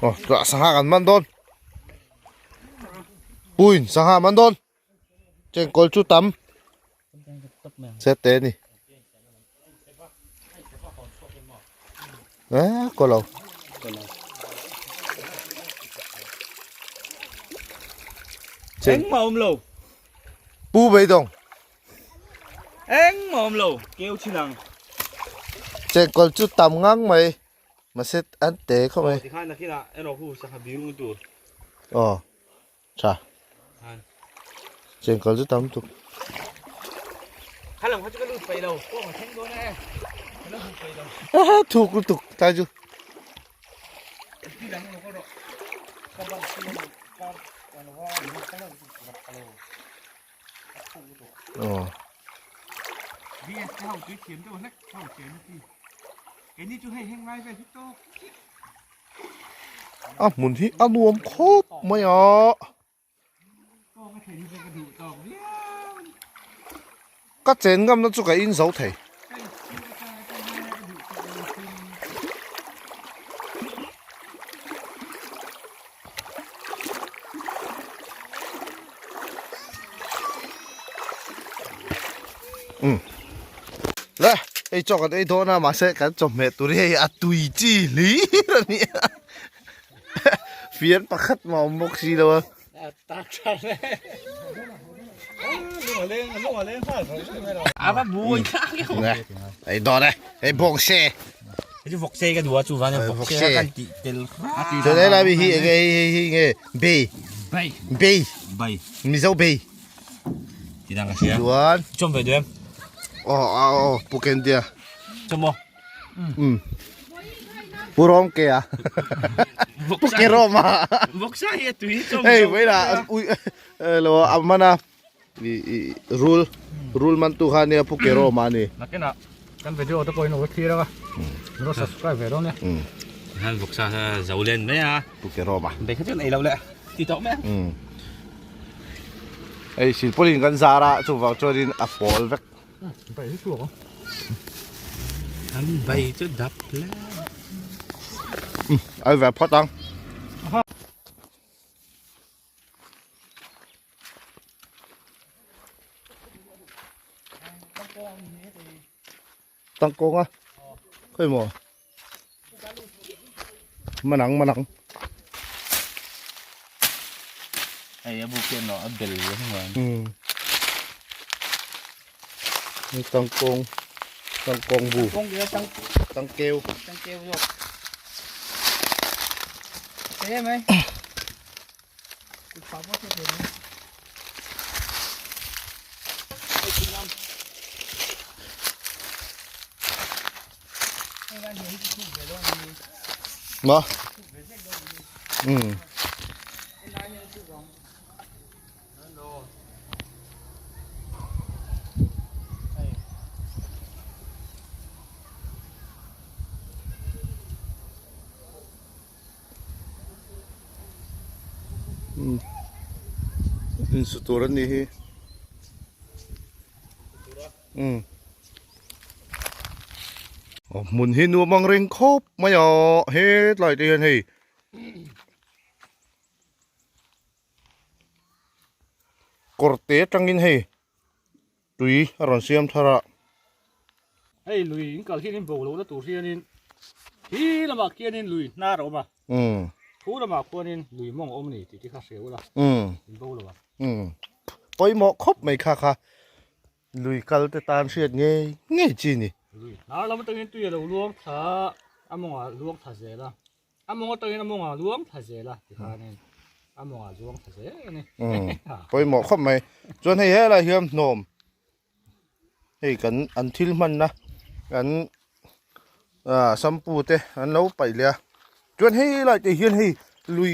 Oh, tah sangha kan man dawn. Puin sangha man dawn. Chengkawl chu tam. Set te ni. Eh, ko lo. Eng mà om lo. Pu beidawng. Eng mà om lo. Kêu chi nang. Chengkawl chu tam ngang mai. Mahse an te khawp mai. Ti khan nakinah erawh hu sangha biru tur. Aw. Tha. Chengkawl chu tam tuk. Kha lam kha chu ka lut peih lo. Kawng a thleng dawn e. Ka lo hmu peih lo. Thuk lutuk tlai chu. Aw. A hmun hi a nuam khawp mai a. Ka chen ngamna chu ka in zo thei. Um le hei chaw kan ei dawn a mahse kan chawhmeh tur hi hei a tui chi hlir a ni a fian pakhat mah a awm bawk si lo a. Ei dawn e hei bawng se Vawk se ka duh a chu van vawk se kan tih tel chuan helai mi hi enge hei hei hei nge bei bai bei bai mizo bei ti dang ka hria chuan chawm ve duh em aw aw aw pu kendia chawm maw um pu rawng ke a pu ke rawm a vawk sa hi a tui chawm hei vawilah ui lo a man a I i rul rul man tu kha nia pu kero ma ni. Nakinah kan video te pawh in lo thlir anga min lo subscribe ve dawn nia. Han vawksa kha zo len mai a. Pu kero ma. Bei kha chuan ei lo le ti tawh mai a. Hei silpawlin kan zar a chuvang chuanin a pawl vek. Bei hi chhuak ang. An bei chu dap hle. Ai ve phawt ang. Tangkawng a khawi maw manang manang hei a buk hian a bel ve hnuai um tangkawng tangkawng bu tangkeu tangkeu zawk hle mai Ma. Um. Insu tur an nih hi umm aw hmun hi nuam ang reng khawp mai a hetlai te hian hei kawr te atangin hei tui a rawn siam thar a. Hei lui in kal hian in bo lohna tur hianin hi lamah khianin lui hnar a awm a, thu lamah khuanin lui mawng a awm a ni tih te kha hria ula in bo lo ang. Pawimawh khawp mai kha kha lui kal te tan hriat ngei ngei chi a ni. Lui hnar lam atangin tui a lo luang thla a, a mawngah luang thla zel a. A mawng atangin a mawngah luang thla zel a tikhanin a mawngah zuang thla zel a ni. Pawimawh khawp mai. Chuan hei helai hian hnawm hei kan an thil hmanna an ah shampoo te an lo paih leh a. Chuan hei lai te hian hei lui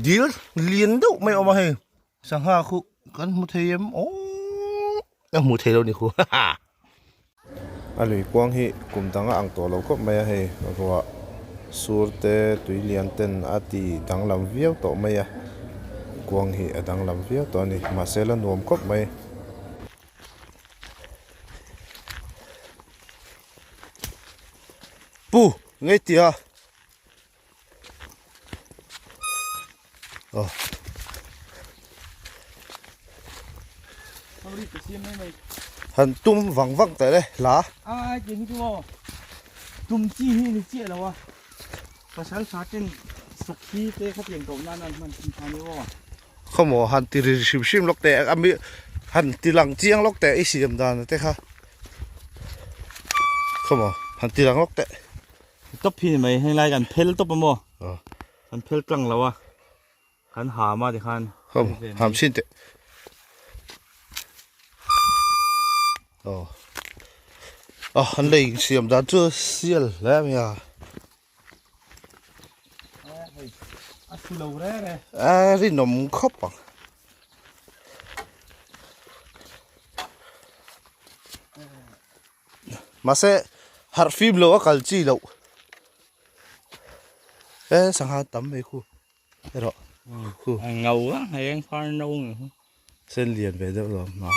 dil lian deuh mai a awm a hei sangha khu kan hmu thei em aww a hmu thei lo ni khu ha. A lui kuang hi kum dang a ang tawh lo khawp mai a hei ruah sur te tui lian ten a ti danglam viau tawh mai a kuang hi a danglam viau tawh a ni mahse la nuam khawp mai. Pu ngei tia. Aw. Han tum vang vang teh le hla. Ai ke ni chu maw tum chi hi ni chiah lo a pasal tha ten sakhi te kha pian koh nan an hman thin kha ni aw. Khaw maw han ti ri hrim hrim lawk teh a mi han ti lang chiang lawk teh i siam dan te kha khaw maw han ti lang lawk teh. Tawp hi ni mai heng lai kan phel tawp a maw kan phel tlang lo a. Kan ham a tikhan. Hom, ham sin teh. Oh. Oh, an lei siam dan chu sial hle mai a. A thu lo re re. A rinawm khawp ang. Mahse harh fim lo a kal chi loh. E sangha tam mai khu. Erawh khu. A ngau a hei eng far no nge khu. Sen lian ve deuh lo ma.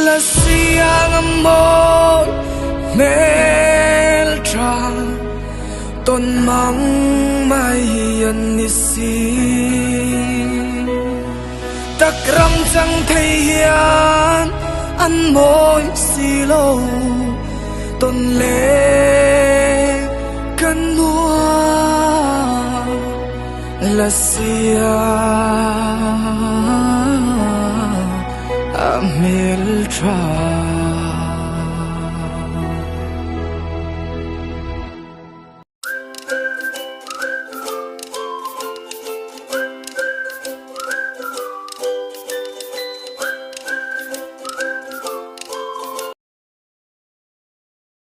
La siang a mawi hmel tha tawn mang mai an ni si. Tak ram chang thei hian an mawi si lo tawn leh kan nuam la sia a hmel tha.